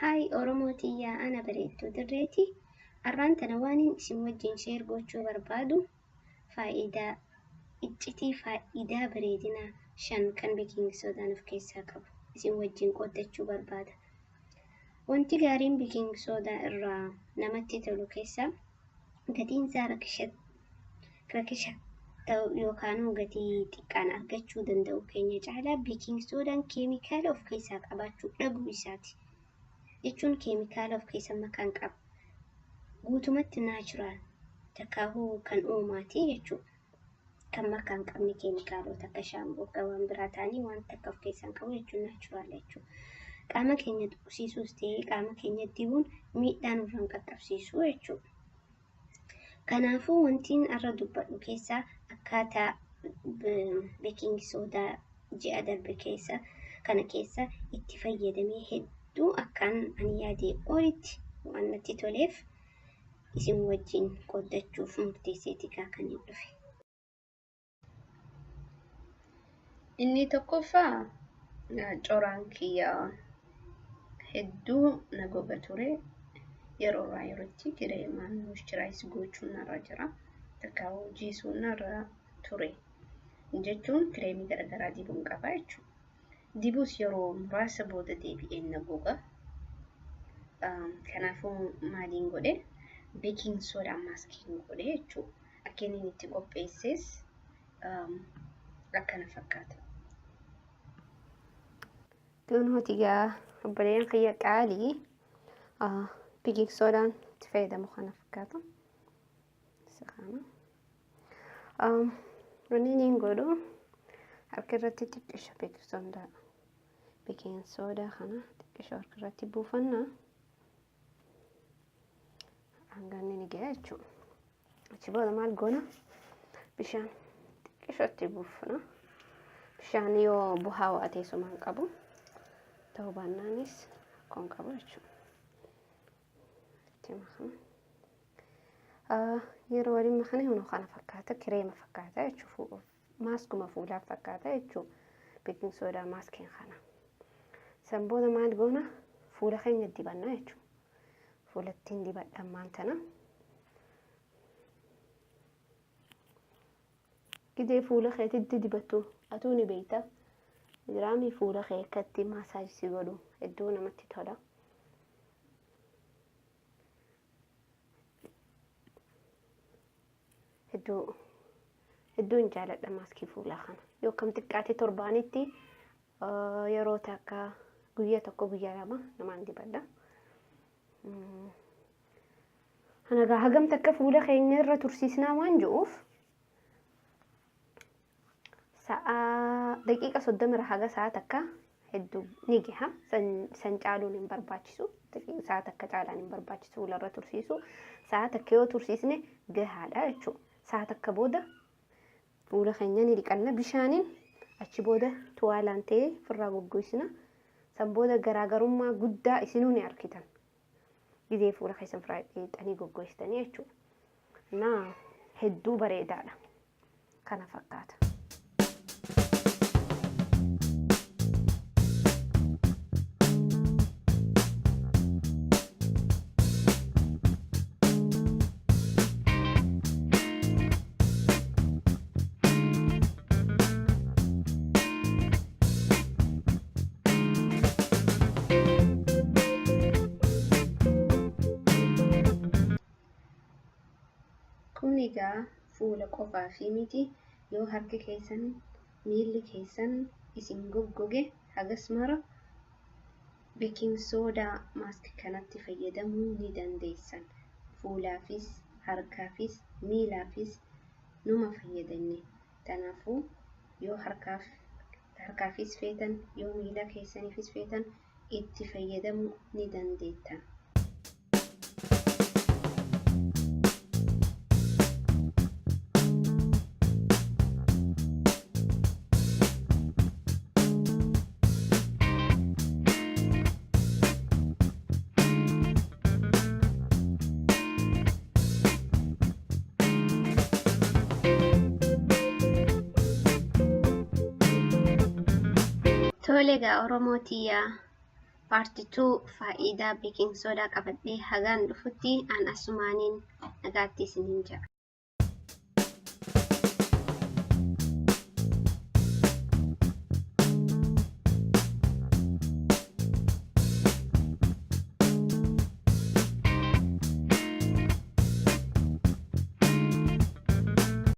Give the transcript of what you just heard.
Hi Oromoo tiyyaa ana bareedduu dirreeti. Arraan tana waanin isin wajjin share gochuu barbaadu faayidaa iccitii faayidaa bareedinaa 5 kan baking soodaan of keessaa qabu isin wajjin qooddachuu barbaada. Wanti gaariin baking soodaa irraa namatti tolu keessaa gatiin isaa rakisha rakisha ta'u yookaanuu gatii xiqqaan argachuu danda'u keenya caalaa beeking soodaan keemikaala of keessaa qabaachuu dhabuu isaati. Jechuun keemikaala of keessa makaan qaba. Guutumatti naachuraal takkaahuu kan uumaati jechuudha. Kan makaa hin qabne keemikaalota akka shaamboo akka waan biraa ta'anii waan takka of keessaa hin qabu jechuun naachuraal jechuudha. Qaama keenya tuqsiisuus ta'ee qaama keenya dibuun miidhaa nurra hin qaqqabsiisu jechuudha. Kanaafuu wantiin arra dubbadhu keessaa akkaataa beeking soodaa ji'a darbe keessa kana keessa itti fayyadamee hedduu akkaan ani yaadee olitti waan natti toleef isin wajjin qooddachuuf murteesseeti kaa kan hin dhufe. Inni tokkoffaa coraan kiyya hedduu na goga ture. Yeroo irraa yerootti kireemaan moisturize gochuun narra jira. Takka jiisuun narra ture. Jechuun kireemii garaagaraa dibuun qaba jechuudha. Dibuus yeroo muraasa booda deebi'een na goga. Kanaafuu maaliin godhe beeking soodaa maaskiin godhe jechuudha. Akka inni itti qopheesses akkana fakkaata. Tun hotigaa obboleeyyan kiyya qaalii baking soodaan itti fayyadamu kana fakkaata. Isa kana. Wanni inni godhu harka irratti xiqqisha baking soda baking soda kana xiqqisha harka irratti buufanna. Hanga inni ni ga'a jechuudha. Achi booda maal goona? Bishaan xiqqishootti buufna. Bishaan yoo bu'aa waa teessuma hin qabu. Ta'uu baannaanis rakkoo hin qabu jechuudha. Itti makna. Yeroo waliin makne hunoo kana fakkaata kireema fakkaata jechuudha. Maaskuma fuulaa fakkaata jechuudha. Beeking soodaa maaskiin kana. San booda maal goona? Fuula keenya dibanna jechuudha. Fuulattiin dibadha ammaan tana. Gidee fuula keetitti dibattu atuu ni beekta. Jiraamii fuula kee akkatti maasaaj si godhu hedduu namatti tola. Hedduu hedduun jaaladha maaskii fuulaa kana. Yoo kam xiqqaate torbaanitti yeroo takka guyyaa tokko guyyaa lama namaan dibadha. Kana hagam takka fuula keenya irra tursiisnaa waan jiruuf sa'aa daqiiqa 30 irra haga sa'a takka hedduu ni gaha. San caaluun hin barbaachisu. Sa'a takka caalaan hin barbaachisu fuula irra tursiisu. Sa'a takka yoo tursiisne gahaadha jechuudha. Sa'a takka booda fuula keenya ni dhiqanna bishaaniin achi booda tuwaalaan ta'ee ofirraa goggoysina. San booda garaagarummaa guddaa isinuu ni argitan. Gizee fuula keessan ofirraa dhiqxanii goggoysitanii jechuudha. Naa hedduu bareedaadha. Kana fakkaata. Kun egaa fuula qofaafi miti yoo harki keessan miilli keessan isin goggoge hagas mara baking soda mask kanatti fayyadamuu ni dandeessan. Fuulaafis, harkaafis, miilaafis numa fayyadanne. Kanaafuu yoo harkaaf harkaafis feetan yoo miila keessaniifis feetan itti fayyadamuu ni dandeettan. Tole egaa Oromoo tiyyaa. Part 2 faayidaa baking soda qabadhee hagaan dhufutti an asumaaniin nagaatti isiniin jedha.